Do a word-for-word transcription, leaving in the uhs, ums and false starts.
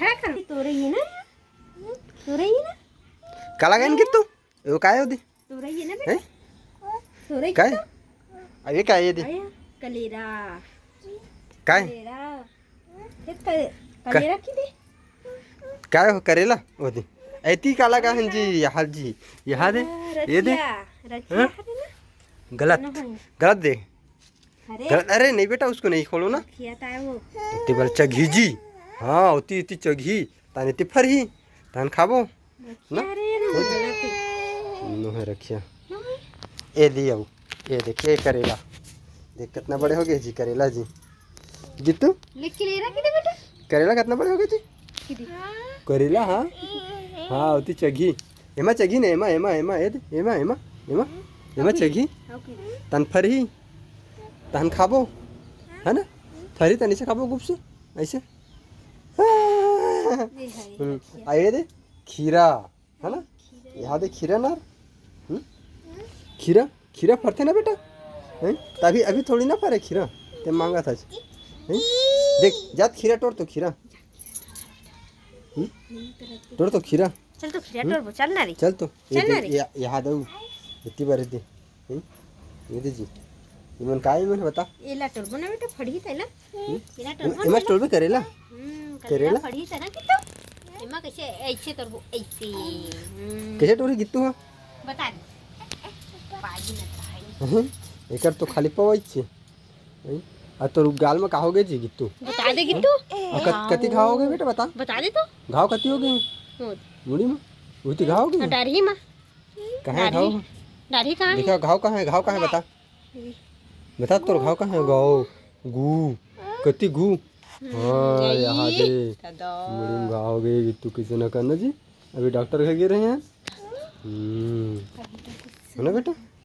तोरई हे ना? तोरई हे ना? काला गयन गित्तू? वो काय होती? तोरई हे ना बेटा? हैं? तोरई काय? गित्तू? अबे काय ये दे? आया, कलेरा। काय? कलेरा। ये करे-, का-, कलेरा की दे? काय हो करेला? वो दे। ऐती काला का हन जी, यहाँ जी, यहाँ दे। हाँ, ये दे। रखिया, रखिया हाँ? हरे ना? गलत, नहीं। गलत दे। अरे। गलत, अरे नहीं बेटा, उसको नहीं खोलो ना। रखिया तो है वो। इतनी बल चघी जी। हाँ, उती, उती चघी। ताने ती फरही। तान खाबो। ना? अरे, ना, गलत है। नो है रखिया। नो है। ये दी आओ। ये देखिए करेला। देख कितना बड़े हो गए जी करेला जी। गित्तू? ले करेला की दे बेटा। करेला कितना बड़े हो गए जी? की दे? करेला, हाँ। हाँ, उती चघी। एमा चघी ने, एमा, एमा, एमा, ए दे, एमा, एमा, एमा, एमा चघी। ओके। तन फरही, तहन खाबो, है ना? फरही तन इसे खाबो गुप से, ऐसे। ये है, हम्म, रखिया। आ ये दे, खीरा, है ना? खीरा। यहाँ दे खीरा ना, हम्म? खीरा, खीरा फरथे ना बेटा, हैं? तभी अभी थोड़ी ना फरे खीरा, ते मांगा था, हैं? देख, जात खीरा टोर तो खीरा, हम्म? टोर तो खीरा। चल तो खीरा हम्म? टोरबो, चल ना रे। चल तो, ये चल ना दे, रे। ये, यहाँ दे, इतनी बार दे, हम्म? ये दे जी, इमन का इमन बता? एला टोरबो ना बेटा, फड़ही तेला। हम्म? एला टोरबो एमा ना। टोरबे करेला? हम्म, करेला? करेला फड़ही तेला कि तो। एमा कैसे, ऐसे टोरबो, ऐसे। हम्म। कैसे टोरी गित्तू हो? बता दे। पाजी ना खाई। हम्म? एकर तो खाली पवाई छे। हैं? आ तोर गाल में का हो गए जी गित्तू? बता दे गित्तू। आ कत-, कति घाव हो गए बेटा बता? बता दे तो। घाव कति हो गए? हो। मुड़ी में? उती घाव हो गए? डारही में। कहाँ है डारही। घाव? डारही कहाँ है? देखा घाव कहाँ है? घाव कहाँ है बता? बता तोर घाव कहाँ है? घाव। गू। कति गू? हम्म, हाँ, यही। यहाँ दे। दादा। मुड़ी में घाव हो गए गित्तू, किसे ना करना जी। अभी डॉक्टर घर गए रहे हैं। हम्म। है ना बेटा?